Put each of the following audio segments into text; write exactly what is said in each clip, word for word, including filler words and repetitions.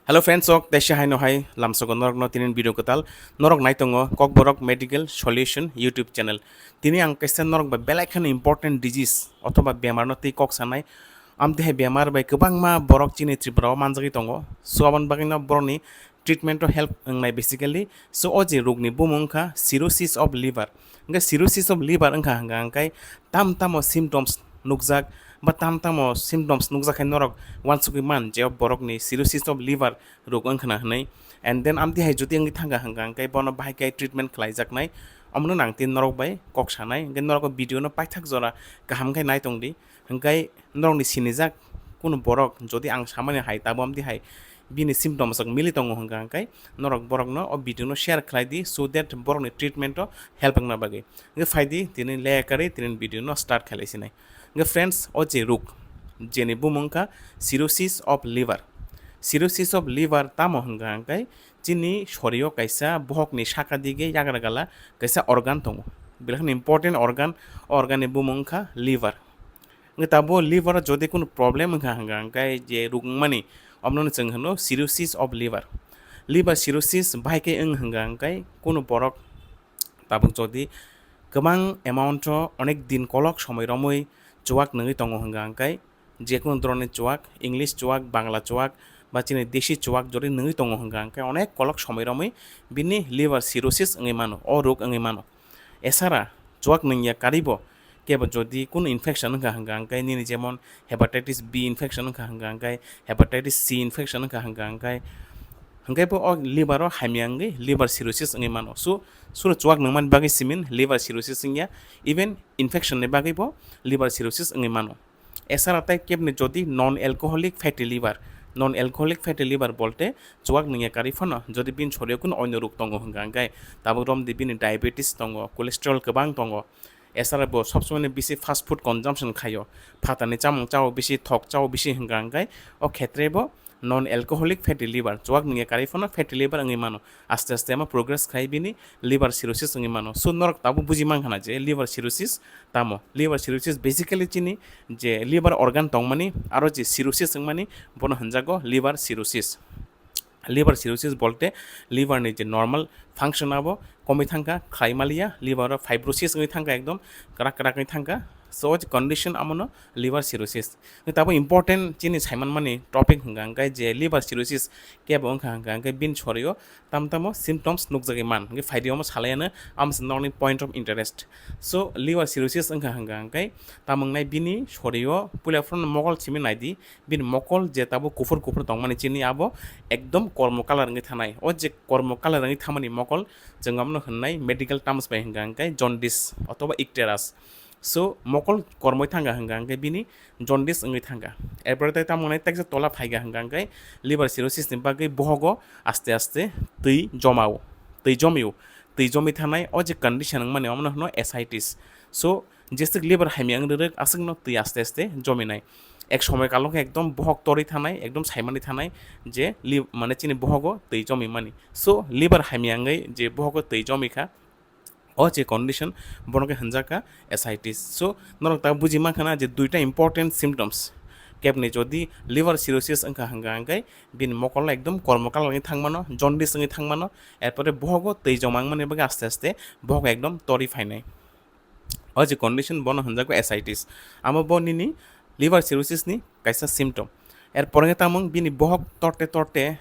Hello friends, ok, teisa haino hai lamsogo norokno tinin video kwtal. Norok naitongo Kokborok Medical Solution YouTube channel. Tini ang kaisa norok bai belai kheno important disease othoba bemar no twi kok sanai. Amtwi hai bemar bai kwbangma borok chini Tripura o manjagwi tongo. So aboni bagwi no borokni treatment o help wngnai basically. So o je rog ni bumung wngkha cirrhosis of liver. Hingke cirrhosis of liver wngkha hingka hingke tam tamo symptoms nukjak ba tam tamo symptoms nukjak hai norok wansugwi man je o borokni cirrhosis of liver rog wngkhana hinwi. And then amtwi hai jodi wngwi thangkha hingka hingke bono bahai khe treatment khlaijaknai, omono nangtwi norok bai kok sanai. Hingke norok o video no paithak jora kaham khe naitong di, hingke norokni sinijak kunu borok jodi ang samani hai tabo amtwi hai bini symptoms rok mili tongo hingka hingke norok borokno o video no share khlai di, so that borokni treatment o help wngna bagwi. Hingke phai di tini leya karwi tini video no start khlai sinai. Hingke friends, o je rog jeni bumung wngkha cirrhosis of liver. Cirrhosis of liver tamo hingka hingke chini sorio kaisa bohokni saka dige yagra gala kaisa organ tongo. Belai kheno important organ, o organ ni bumung wngkha liver. Hingke tabo liver o jodi kunu problem wngkha hingka hingke je rog wngmani, omono chwng hino cirrhosis of liver. Liver cirrhosis bahai khe wng hingka hingke kunu borok tabuk jodi kwbang amount o onek din kolok somoi romwi chuwak nungwi tongo hingka hingke, je kunu dhoronni chuwak, English chuwak, Bangla chuwak, ba chini desi chuwak jodi nungwi tongo hingka hingke onek kolok somoi romwi bini liver cirrhosis wngwi mano, o rog wngwi mano. Esara chuwak nungya karibo kebo jodi kunu infection wngkha hingka hingke nini jemon hepatitis B infection wngkha hingka hingke hepatitis C infection wngkha hingka hingke, hingke bo o liver o hamya wngwi liver cirrhosis wngwi mano. So suro chuwak nungmani bagwi simin liver cirrhosis wngya, even infection ni bagwi bo liver cirrhosis wngwi mano. Esara tei kebni jodi non alcoholic fatty liver, non alcoholic fatty liver bolte chuwak nungya karwi phano jodi bini sorio kunu oino rog tongo hingka hingke tabuk romdi bini diabetes tongo, cholesterol kwbang tongo, esara bo sob somoi bisi fast food consumption khaio, phatarni chamung chao bisi, thok chao bisi hingka hingke o khetre bo non alcoholic fatty liver, chuwak nungya karwi phano fatty liver wngwi mano. Aste aste ma progress khai bini liver cirrhosis wngwi mano. So norok tabuk buji mankha na je liver cirrhosis tamo. Liver cirrhosis basically chini je liver organ tongmani aro je cirrhosis wngmani bono hinjago liver cirrhosis. Liver cirrhosis bolte liver ni je normal function abo komwi thangkha, khlai maliya, liver o fibrosis wngwi thangkha, ekdom kwrak kwrak wngwi thangkha. So o je condition amono liver cirrhosis. Tabo important chini saimanmani topic hingka hingke je liver cirrhosis kebo wngkha hingka hingke bini sorio tam tamo symptoms nukjagwi man. Hingke phaidi omo salaiano amo se norokni point of interest. So liver cirrhosis wngkha hingka hingke tamo wngnai bini sorio puila phano mokol simi naidi, bini mokol je tabuk kuphur kuphur tongmani chini abo ekdom kormo colour wngwi thanai. O je kormo colour wngwi thamani mokol chwng abono hwnnai medical terms bai hingka hingke jaundice othoba icterus. So mokol kormoi thangkha hingka hingke bini jaundice wngwi thangkha. Erpore tei tamo wngnai teksa tola phaikha hingka hingke liver cirrhosis ni bagwi bohogo aste aste twi jomao, twi jomio, twi jomwi thanai o je condition wngmani omono hwno ascites. So jeswk liver hamya wng rwrwk aswkno twi aste aste jominai. Ek somoi kalo khe ekdom bohok torwi thanai, ekdom saimani thanai je li-, mane chini bohogo twi jomimani. So liver hamya wngwi je bohogo twi jomikha, o je condition bono khe hinjakha ascites. So norok ta buji mankha na je duita important symptoms. Kebni jodi liver cirrhosis wngkha hingka hingke bini mokol ekdom kormo colour wngwi thangmano, jaundice wngwi thangmano, erpore bohogo twi joma wngmani bagwi aste aste bohok ekdom torwi phainai. O je condition bono hinjago ascites. Amo bo nini liver cirrhosis ni kaisa symptom. Erpore khe tamung bini bohok torte torte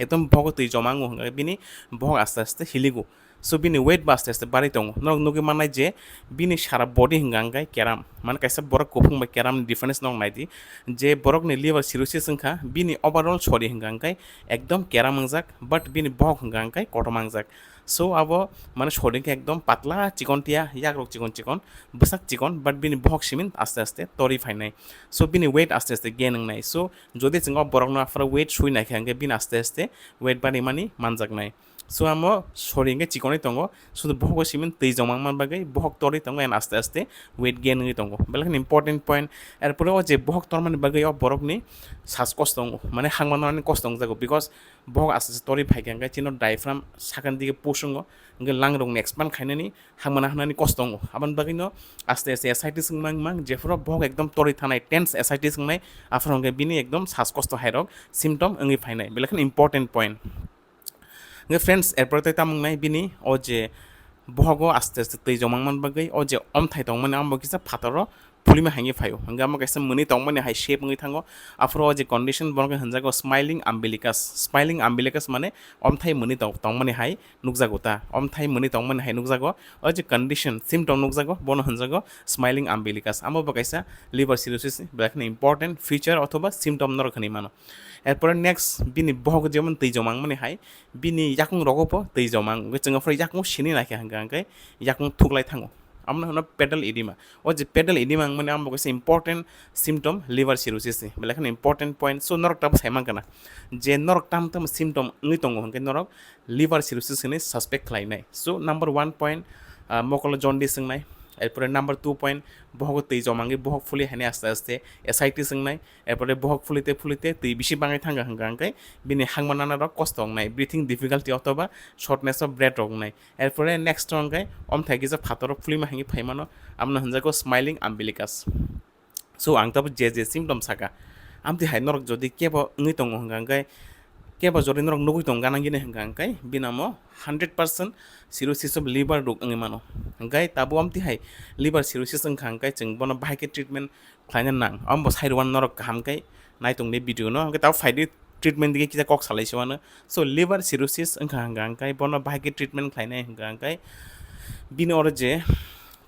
ekdom bohogo twi joma wngo hingkha bini bohok aste aste hiligo. So bini weight bo aste aste barwi tongo. Norok nugwi mannai je bini sara body hingkha hingkhe keram. Mane kaisa borok kuphung bai keram ni difference norok naidi. Je borok ni liver cirrhosis wngkha bini overall sori hingkha hingkhe ekdom keram wngjak, but bini bohok hingkha hingkhe kotom wngjak. So abo mane sori khe ekdom patla chikon tia, yakrok chikon chikon, bwsak chikon, but bini bohok simin aste aste torwi phainai. So bini weight aste aste gain wngnai. So jodi chwng o borokno aphuru weight sui naikha hingkhe bini aste aste weight barimani manjaknai. So amo sori hwnkhe chikonwi tongo, sudu bohogo simin twi joma wngma bagwi bohok torwi tongo and aste aste weight gain wngwi tongo, belai kheno important point. Erpore o je bohok tormani bagwi o borokni sas kosto wngo, mane hangma nanani kosto wngjago, because bohok aste aste torwi phaikha hwnkhe chini diaphragm sakani dige push wngo, hwnkhe lungrokni expand khainani hangmana hanani kosto wngo. Aboni bagwino aste aste ascites wngma wngma, jephuru bohok ekdom torwi thanai, tense ascites wngnai, aphuru hwnkhe bini ekdom sas kosto hairok symptom wngwi phainai, belai kheno important point. Hwnkhe friends, erpore tei tamo wngnai bini o je bohogo aste aste twi joma wngmani bagwi o je omthai tongmani amo kisa phataro phulima hangwi phaio. Hwnkhe amo kaisa mwnwi tongmani hai shape wngwi thango. Aphuru o je condition bono khe hwnjago smiling umbilicus. Smiling umbilicus mane omthai mwnwi tong-, tongmani hai nukjago ta. Omthai mwnwi tongmani hai nukjago. O je condition, symptom nukjago, bono hwnjago smiling umbilicus. Amo bo kaisa liver cirrhosis ni belai kheno important feature othoba symptom norok hwnwi mano. Erpore next bini bohok jemon twi joma wngmani hai, bini yakung rogo bo twi joma wng-, wngkhe chwng aphuru yakung sini naikha hwnkha hwnkhe yakung thuklai thango. Amno hwno pedal edema. O je pedal edema wngmani amo bo kaisa important symptom liver cirrhosis ni, belai kheno important point. So norok tamo sai mankha na je norok tamo tamo symptom wngwi tongo hwnkhe norok liver cirrhosis hwnwi suspect khlainai. So number one point, ah, mokolo jaundice wngnai. Erpore number two point, bohogo twi joma wngwi bohok phuli haini aste aste ascites wngnai. Erpore bohok phulite phulite twi bisi bangwi thangkha hwnkha hwnkhe bini hangma nanarok kosto wngnai, breathing difficulty othoba shortness of breath rok wngnai. Erpore next o hwnkhe omthai kisa phataro phulima hangwi phaimano, amno hwnjago smiling umbilicus. So ang tabuk je je symptom saka, amtwi hai norok jodi kebo wngwi tongo hwnkha hwnkhe, kebo jodi norok nugwi tongo gana gini hwnkha hwnkhe, bini amo hundred percent cirrhosis of liver rok wngwi mano. Hwnkhe tabuk amtwi hai liver cirrhosis wngkha hwnkhe chwng bono bahai khe treatment khlaina nang. Amo bo sai rwmani norok kaham khe naitongdi video no, hwnkhe tabuk phaidi treatment dige kisa kok salai se mano. So liver cirrhosis wngkha hwnkha hwnkhe bono bahai khe treatment khlainai hwnkha hwnkhe bini oro je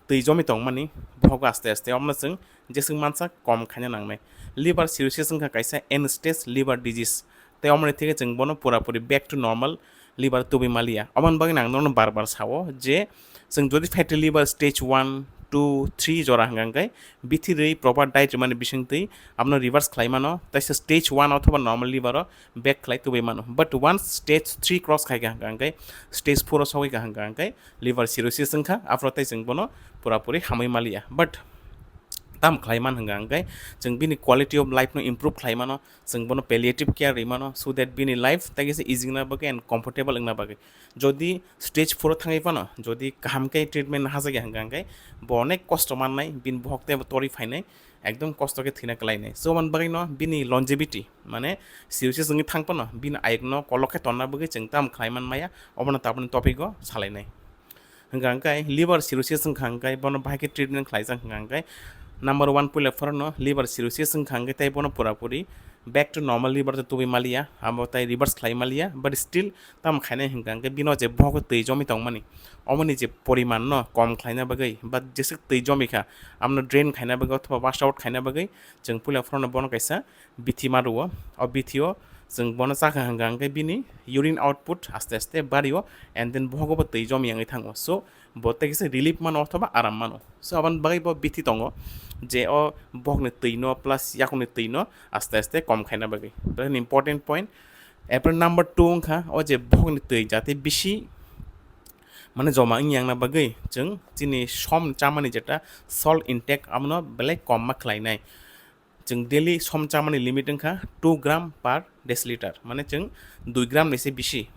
twi jomwi tongmani bohogo aste aste omo chwng jeswk mansa kom khaina nangnai. Liver cirrhosis wngkha kaisa end stage liver disease, tei omoni theke chwng bono pura puri back to normal liver tubui maliya. Omoni bagwi ang nono bar bar sao je chwng jodi fatty liver stage one, two, three jora hwnkha hwnkhe bithi rwi proper diet rwmani bisingtwi abono reverse khlai mano, teisa stage one othoba normal liver o back khlai tubui mano. But once stage three cross khaikha hwnkha hwnkhe, stage four o sogwi kha hwnkha hwnkhe liver cirrhosis wngkha, aphuru tei chwng bono pura puri hamwi maliya. But tam khlai man hwnkha hwnkhe chwng bini quality of life no improve khlai mano, chwng bono palliative care rwi mano, so that bini life tei kisa easy wngna bagwi and comfortable wngna bagwi. Jodi stage four o thangwi phano jodi kaham khe treatment hajak ya hwnkha hwnkhe bo onek kosto mannai, bini bohok tei bo torwi phainai, ekdom kosto khe thwina kwlainai. So, aboni bagwino bini longevity, mane cirrhosis wngwi thang phano bini ayukno kolok khe tonna bagwi chwng tamo khlai man maya, obono tabukni topic o salainai. Hwnkha hwnkhe liver cirrhosis wngkha hwnkhe bono bahai khe treatment khlaijak hwnkha hwnkhe number one puila phorono liver cirrhosis wngkha hwnkhe tei bono pura puri back to normal liver tei tubui maliya, abo tei reverse khlai maliya, but still tamo khainai hwnkha hwnkhe bino je bohogo twi jomwi tongmani, omoni je poriman no kom khlaina bagwi ba jeswk twi jomwi kha, amno drain khaina bagwi othoba wash out khaina bagwi chwng puila phorono bono kaisa bithi ma rwo. O bithi o chwng bono chakha hwnkha hwnkhe bini urine output aste aste bario, and then bohogo bo twi jomwi wngwi thango. So bo tei kisa relief mano othoba aram mano. So aboni bagwi bo bithi tongo je o bohokni twi no plus yakungni twi no aste aste kom khaina bagwi. Belai important point. Erpore number two wngkha o je bohokni twi jate bisi mane joma wngya wngna bagwi chwng chini som chamani jeta salt intake abono belai kom ma khlainai. Chwng daily som chamani limit wngkha two gram per deciliter, mane chwng dui gram ni se bisi.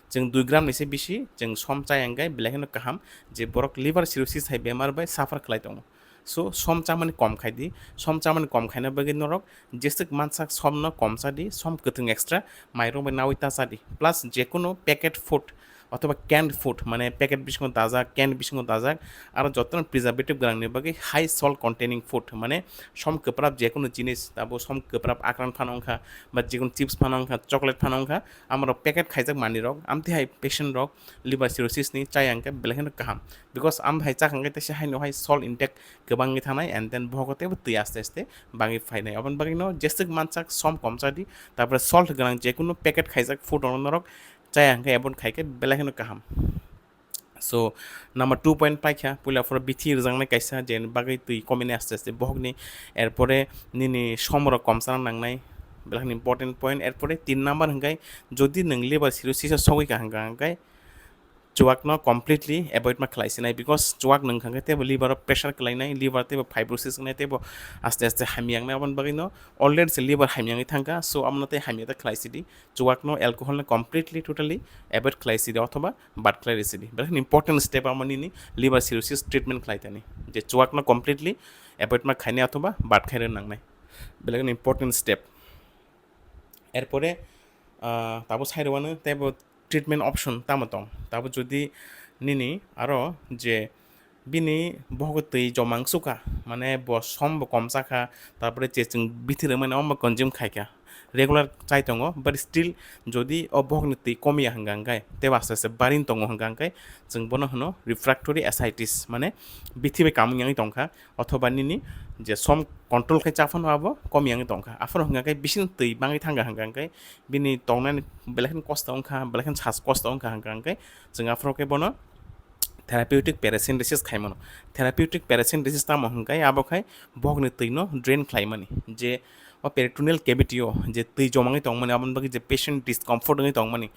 Chwng dui gram ni se bisi chwng som chaya hwnkhe belai kheno kaham, je borok liver cirrhosis hai bemar bai suffer khlai tongo. So som chamani kom khai di, som chamani kom khaina bagwi norok jeswk mansak som no kom cha di, som kwthwng extra mairok bai nawi ta cha di, plus jekunu packet food othoba canned food, mane packet bisingo dajak, can bisingo dajak, aro jotono preservative gwnangni bagwi high salt containing food, mane som kwprap jekunu jinis, abo som kwprap akran phano wngkha, ba jekunu chips phano wngkha, chocolate phano wngkha, amorok packet khaijak manwirok, amtwi hai patient rok liver cirrhosis ni chaya hwnkhe belai kheno kaham, because amtwi hai chakha hwnkhe teisa haino hai salt intake kwbangwi thanai, and then bohogo teibo twi aste aste bangwi phainai. Aboni bagwino jeswk mansak som kom cha di, tarpore salt gwnang jekunu packet khaijak food rokno norok chaya hwnkhe avoid khaikhe belai kheno kaham. So number two point paikha, puila phoro bithi rwjaknai kaisa, je bagwi twi komini aste aste bohokni, erpore nini somrok kom chana nangnai, Belai important point. Erpore tin number hwnkhe, jodi nwng liver cirrhosis o sogwi ka hwnkha hwnkhe, chuwakno completely avoid ma khlai sinai, because chuwak nwng hwnkha hwnkhe teibo liver o pressure khlainai, liver teibo fibrosis wngnai, teibo aste aste hamya wngnai. Aboni bagwino already se liver hamya wngwi thangkha, so abono tei hamya ta khlai sidi. Chuwakno, alcohol no completely, totally avoid khlai sidi othoba bad khlai rw sidi. Belai important step amo nini liver cirrhosis treatment khlai tani, je chuwakno completely avoid ma khainai othoba bad khai rw nangnai. Belai important step. Erpore, ah, tabo sai rwano teibo treatment option tamo tong? Tabo jodi nini aro je bini bohok twi joma wngsukha, mane bo som bo kom chakha, tarpore je chwng bithi rwmani omo consume khaikha, regular chai tongo, but still jodi o bohokni twi komiya hwnkha hwnkhe, teibo aste aste barin tongo hwnkha hwnkhe, chwng bono hwno refractory ascites, mane bithi bai kamung yangwi tongkha, othoba nini je som control khai chaphano abo kom yangwi tongkha. Aphano hwnkha khe bising twi bangwi thangkha hwnkha hwnkhe, bini tongnani belai kheno kosto wngkha, belai kheno sas kosto wngkha hwnkha hwnkhe, chwng aphano khe bono therapeutic paracentesis khaimano. Therapeutic paracentesis tamo hwnkhe abo khai bohokni twino drain khlaimani, je o peritoneal cavity o je twi jomangwi tongmani, aboni bagwi je patient discomfort wngwi tongmani,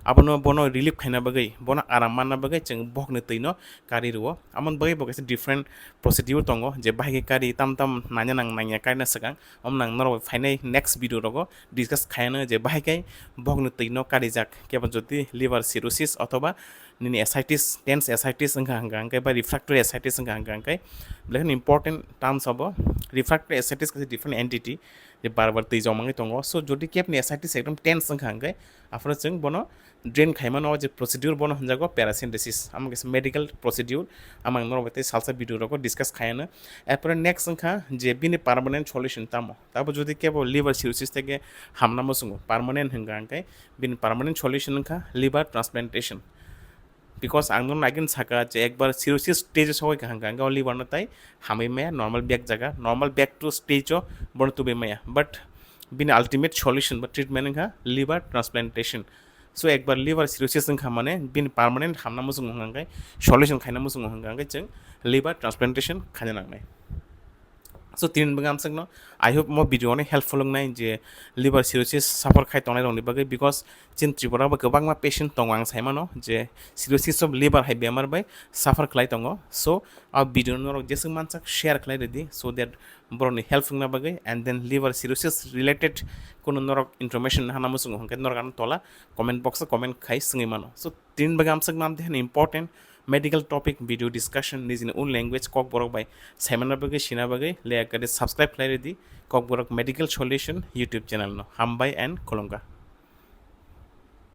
abono bono relief khaina bagwi, bono aram manna bagwi chwng bohokni twino kari rwo. Aboni bagwi bo kaisa different procedure tongo, je bahai khe kari tam tam nanya nang nangya karina swkang, omo nang norok phainai next video rogo discuss khaiyano je bahai khe bohokni twino karijak, kebo jodi liver cirrhosis othoba nini ascites, tense ascites wngkha hwnkha hwnkhe, ba refractory ascites wngkha hwnkha hwnkhe, belai important terms obo. Refractory ascites kaisa different entity, je bar bar twi jomangwi tongo. So jodi kebni ascites ekdom tense wngkha hwnkhe, aphano chwng bono drain khaimano, je procedure bono hwnjago paracentesis, amo kaisa medical procedure, amo ang norok bai tei salsa video rogo discuss khaiyano. Erpore next wngkha je bini permanent solution tamo, tabo jodi kebo liver cirrhosis theke hamna muchungo, permanent hwnkha hwnkhe, bini permanent solution wngkha liver transplantation. Because ang nono again saka je ekbar cirrhosis stage o sogwi kha hwnkha hwnkhe o liver no tai hamwi maya, normal back jaga, normal back to stage o bono tubui maya, but bini ultimate solution ba treatment wngkha liver transplantation. So ekbar liver cirrhosis wngkha mane bini permanent hamna muchungo hwnkha hwnkhe, solution khaina muchungo hwnkha hwnkhe chwng liver transplantation khaina nangnai. So tini bagwi amsakno, I hope mo video onek helpful wngnai, je liver cirrhosis suffer khai tongnai rokni bagwi, because chini Tripura bo kwbangma patient tongo, ang saimano je cirrhosis of liver hai bemar bai suffer khlai tongo. So a video norok jeswk mansak share khlai rwdi, so that borokni help wngna bagwi, and then liver cirrhosis related kono norok information hana muchungo hwnkhe norok ano tola comment box o comment khai swngwi mano. So tini bagwi amsakno amtwi hwnwi important medical topic video discussion nijini own language Kokborok bai saimana bagwi, sina bagwi, le ekari subscribe khlai rwdi Kokborok Medical Solution YouTube channel no. Hambai and khulumkha.